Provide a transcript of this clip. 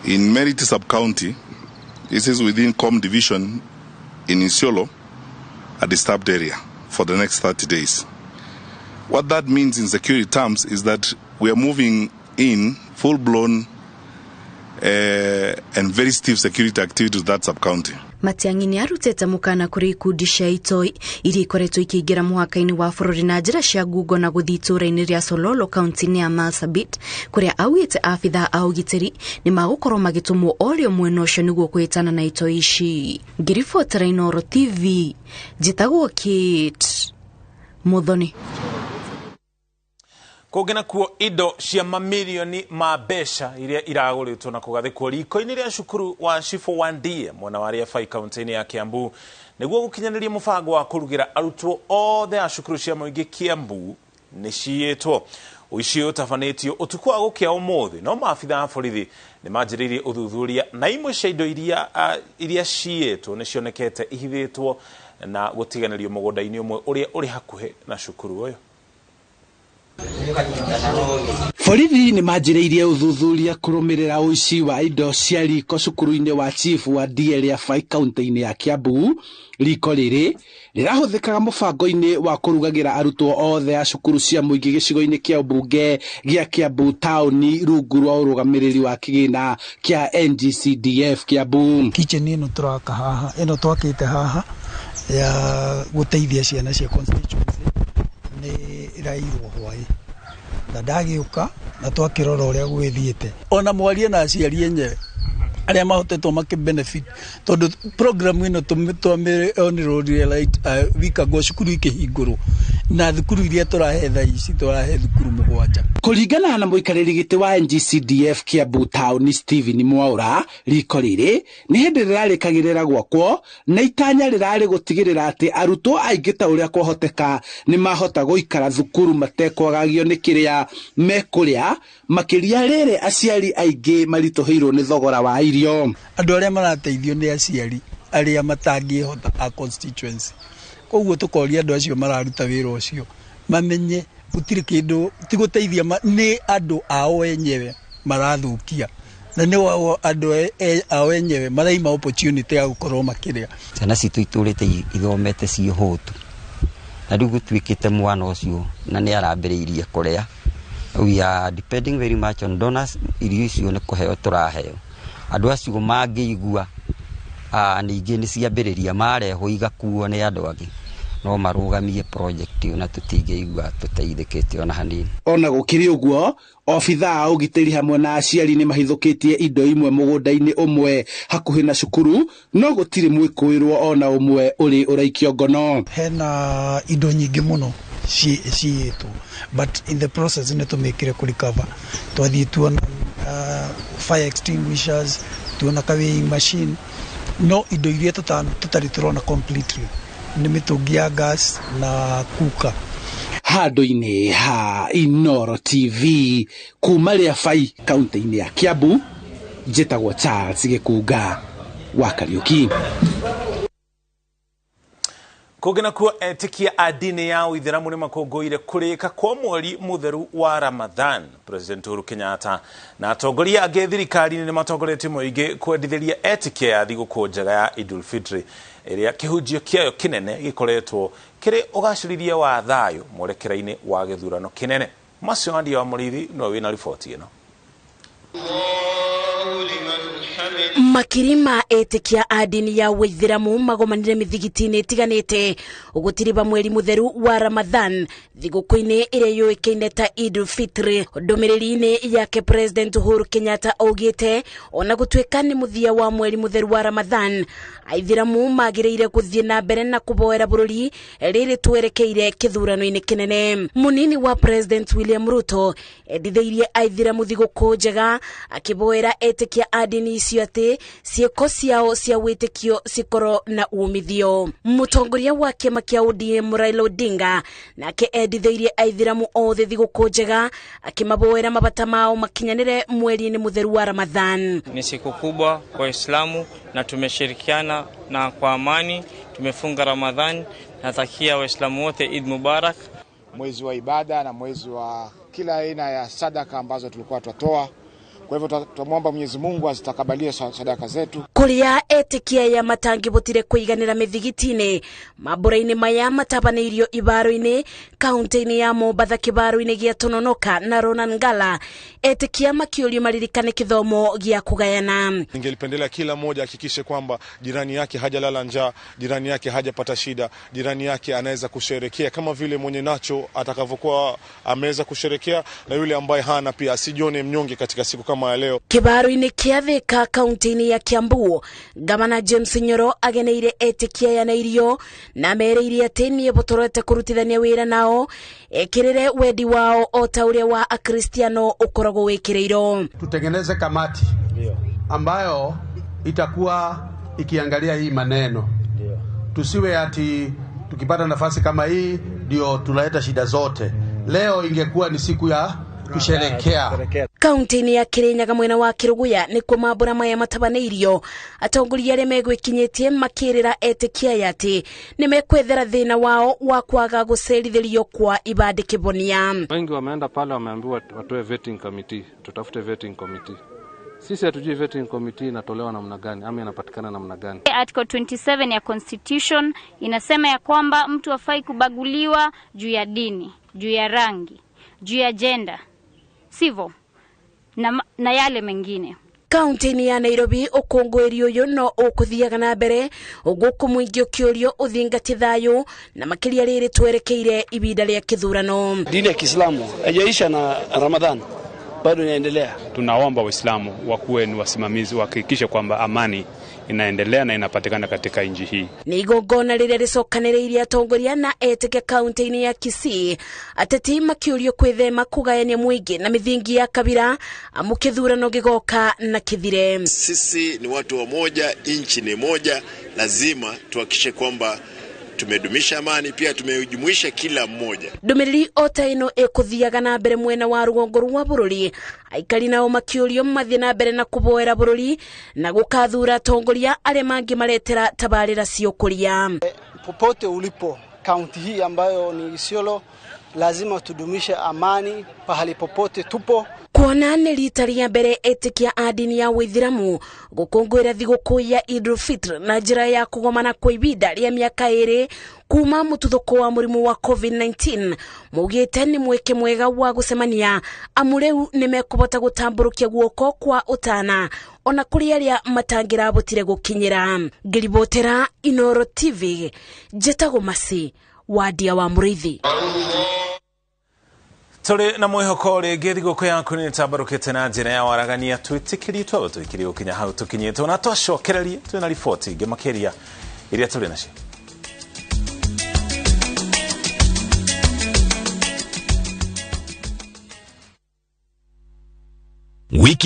In Meriti sub-county, this is within Com division in Isiolo, a disturbed area for the next 30 days. What that means in security terms is that we are moving in full-blown and very stiff security activity to that sub-county. Matiang'i nĩ arutĩte mũkana kũrĩ ikundi cia itoi iria ikoretwo ikĩingĩra mũhaka-inĩ wa bũrũri na njĩra cia ngungo na gũthiĩ itũũra-inĩ rĩa Sololo kaunti-inĩ ya Marsabit, kũrĩa augĩte abithaa a ũgitĩri nĩ magũkorwo magĩtũmwo o rĩo mwena ũcio nĩguo kũhĩtana na itoi ici. Ngĩribotera Inooro TV, njĩtagwo Kate Muthoni. Kũngĩ nakuo, indo cia mamirioni ma mbeca iria iragũrĩtwo na kũgathĩkwo riko-inĩ rĩa cukuru wa Chifu Wandie mwena wa Rĩabai kaunti-inĩ ya Kiambu nĩguo gũkinyanĩria mũbango wa kũrugĩra arutwo othe a cukuru cia mũingĩ Kiambu nĩ ciyĩtwo. Ũici ũtabanĩtio ũtukũ wa gũkĩa ũmũthĩ, no maabitha a borithi nĩ manjĩrĩirie ũthuthuria na imwe cia indo iria ciyĩtwo nĩ cionekete ihithĩtwo na gũtiganĩrio mũgũnda-inĩ ũmwe ũrĩa ũrĩ hakuhĩ na cukuru ũyũ. Borithi nĩ manjĩrĩirie ũthuthuria kũrũmĩrĩra ũici wa indo cia riko cukuru-inĩ wa Chief wa Rĩabai kaunti-inĩ ya Kiambu. Riko rĩrĩ rĩrahũthĩkaga mũbango-inĩ wa kũrugagĩra arutwo othe a cukuru cia mũingĩ gĩcigo-inĩ kĩa ũmbunge gĩa Kiambu taũni rungu rwa ũrũgamĩrĩri wa kĩgĩna kĩa NGCDF Kiambu. Kitchen ĩno tũraka haha, ĩno twakĩte haha ya gũteithia ciana cia constituency nĩ ĩrairwo hwaĩ na ndagĩũka na twakĩrora ũrĩa gwĩthiĩte, ona mwarie na aciari enyewe arĩa mahotetwo makĩ benefit, tondũ program ĩno twamĩonire right week ago cukuru ikĩhingũrwo, na thukuru iria tũrahe thaa ici tũrahe thukuru 7. Kũringana na mũikarĩri gĩtĩ wa NGCDF Kiambu taũni Stephen Mwaura, riko rĩrĩ nĩ hĩndĩ rĩrarĩkagĩrĩra gwakwo na itanya rĩrarĩ gũtigĩrĩra atĩ arutwo aingĩ ta ũrĩa kwahoteka nĩ mahota gũikara thukuru matekwagagio nĩ kĩrĩa mekũrĩa, makĩria rĩrĩ aciari aingĩ maritũhĩirwo nĩ thogora wa irio. Andũ arĩa marateithio nĩ aciari arĩa matangĩhota a constituency, koguo tũkoria andũ acio mararuta wĩra ũcio mamenye gũtirĩ kĩndũ ti gũteithia, nĩ andũ ao enyewe marathũkia na nĩ andũ ao enyewe maraima opportunity ya gũkorwo makĩrĩa. Ciana citũ itũrĩte ithomete ciĩ hũtu, na rĩu gũtuĩkĩte mwana ũcio na nĩ arambĩrĩirie kũrĩa. We are depending very much on donors. Irio icio nĩ kũheo tũraheo. Andũ acio mangĩigua ningĩ nĩ ciambĩrĩria marehwo igakuo nĩ andũ angĩ, no marũgamie project ĩyo na tũtingĩigua tũteithĩkĩte ona hanini. Ona gũkĩrĩ ũguo, obithaa a ũgitĩri hamwe na aciari nĩ mahithũkĩtie indo imwe mũgũnda-inĩ ũmwe hakuhĩ na cukuru, no gũtirĩ mwĩkũĩrwo ona ũmwe ũrĩ ũraikio ngono. Hena indo nyingĩ mũno ciyĩtwo, but in the process nĩ tũmĩkire kũ recover. Twathiĩ tuona fire extinguishers, tuona ka weighing machine, no indo iria tũtarĩ tũrona completely nĩ mĩtũngi ya gas na kuka. Handũ-inĩ ha Inooro TV kuma Rĩabai kaunti-inĩ ya Kiambu, njĩtagwo Charles Gĩkunga wa Kariũki. Kũngĩ nakuo, etĩkia a ndini ya ũithĩramu nĩ makũngũĩire kũrĩka kwa mweri mũtheru wa Ramadhan. President Uhuru Kenyatta na atongoria angĩ thirikari-inĩ nĩ matongoretie mũingĩ kwendithĩria etĩkia ya thigũkũ njega ya Idul Fitri ĩrĩa kĩhunjio kĩayo kĩnene gĩkoretwo kĩrĩ ũgacĩrithia wa thayũ mwerekera-inĩ wa gĩthurano kĩnene. Macio Andia wa Mũrĩithi nĩwe wĩna riboti ĩno. Makiri ma etĩkia a ndini ya ũithĩramu magomanire mĩthigiti-inĩ ĩtiganĩte gũtiriba mweri mũtheru wa Ramadhan thigũkũ-inĩ ĩrĩa yũĩkaine ta Idul Fitri. Ndũmĩrĩri-inĩ yake, President Uhuru Kenyatta augĩte ona gũtuĩka nĩ mũthia wa mweri mũtheru wa Ramadhan, aithĩramu magĩrĩire gũthiĩ na mbere na kũboera bũrũri rĩrĩ twerekeire kĩthurano-inĩ kĩnene. Mũnini wa President William Ruto endithĩirie aithĩramu thigũkũ njega, akĩboera etĩkia a ndini icio atĩ ciĩko ciao cia wĩtĩkio cikorwo na umithio. Mũtongoria wa kĩama kĩa ODM Raila Odinga nake endithĩirie aithĩramu othe thigũkũ njega, akĩmaboera mabata mao makinyanĩre mweri-inĩ mũtheru wa Ramadhan. Ni siku kubwa kwa Waislamu na tumeshirikiana na kwa amani tumefunga Ramadhan. Natakia Waislamu wote Eid Mubarak. Mwezi wa ibada na mwezi wa kila aina ya sadaka ambazo tulikuwa twatoa. Kwa hivyo tutamwomba Mwenyezi Mungu azitakabalie sadaka zetu. Kuria etikia ya matangibutire kuiganira mithigiti-ini mambura-ini maya matabanĩirio ibaro-ini kaunti-ini ya Mombatha kibaro-ini gia Tononoka na Ronan Ngala etikia makiurio maririkane kithomo gia kugayana. Ningelipendelea kila mmoja ahakikishe kwamba jirani yake hajalala njaa, jirani yake hajapata shida, jirani yake anaweza kusherekea kama vile mwenye nacho atakavyokuwa ameweza kusherekea, na yule ambaye hana pia asijione mnyonge katika siku kama ya leo. Kibaro-ini kia Thika kaunti-ini ya Kiambu, Gavana James Nyoro ageneire etikia ya na irio na mereire ati niebotorete kurutithania wira nao ekirire wendi wao o ta uria wa Akristiano ukoragwo wikirirwo. Tutengeneze kamati ambayo itakuwa ikiangalia hii maneno. Tusiwe ati tukipata nafasi kama hii ndio tunaleta shida zote. Leo ingekuwa ni siku ya kusherekea. Kaunti-inĩ ya Kirinyaga mwena wa Kiruguya nikuo mambura maya matabanĩirio. Atongoria arĩa megwĩkinyĩtie makĩrĩra etĩkia aya atĩ nĩmekwethera thĩna wao wa kwaga gũcerithĩrio kwa ibandĩ kĩbonia. Wengi wameenda pale wameambiwa watoe vetting committee, tutafute vetting committee. Sisi hatujui vetting committee inatolewa namna gani ama inapatikana namna gani. Article 27 ya Constitution inasema ya kwamba mtu hafai kubaguliwa juu ya dini, juu ya rangi, juu ya gender, sivyo, na yale mengine. Kaunti-inĩ ya Nairobi ũkũngũĩri ũyũ no ũkũthiaga na mbere gũkũ mũingĩ ũkĩũrio ũthingatie thayũ na makĩria rĩrĩ twerekeire ibinda rĩa kĩthurano. Dini ya Kiislamu haijaisha na Ramadhan, bado inaendelea. Tunaomba Waislamu wakuwe ni wasimamizi, wahakikishe kwamba amani inaendelea na inapatikana katika nchi hii. Ni igongona rĩrĩa rĩcokanĩrĩirie atongoria na etĩkia kaunti-inĩ ya Kisii, ateti makĩũrio kwĩthema kũgayania mũingĩ na mĩthingi ya kabira amu kĩthurano gĩgoka na kĩthire. Sisi ni watu wa moja, nchi ni moja, lazima tuhakikishe kwamba tumedumisha amani, pia tumejumuisha kila mmoja. Ndũmĩrĩri o ta ĩno ĩkũthiaga na mbere mwena wa rũgongo rwa bũrũri, aikari nao makĩũrio mathiĩ na mbere na kũboera bũrũri na gũkathura atongoria arĩa mangĩmaretera tabarĩra cia ũkũria. Popote ulipo kaunti hii ambayo ni Isiolo, lazima tudumishe amani pahali popote tupo. Kuona nĩ rita rĩa mbere etĩkia a ndini ya Ũithĩramu gũkũngũĩra thigũkũ ya Idul Fitr na njĩra ya kũgomana kwa ibinda rĩa mĩaka ĩrĩ kuma mũtuthũko wa mũrimũ wa COVID-19, maugĩte nĩ mweke mwega wa gũcemania amu rĩu nĩmekũhota gũtambũrũkia guoko kwa ũtana ona kũrĩ arĩa matangĩrabotire gũkinyĩra. Ngĩribotera Inoro TV, njĩtagwo Masi Wadia wa Mũrĩithi. Tũrĩ na mwĩhoko rĩngĩ thigũkũ yaku nĩ ĩtambarũkĩte na njĩra ya waragania. Twĩtĩkĩrie twaba tũikĩrie gũkinya hau tũkinyĩte na twacokererie twĩ na riboti ingĩ makĩria iria tũrĩ nacio. Wiki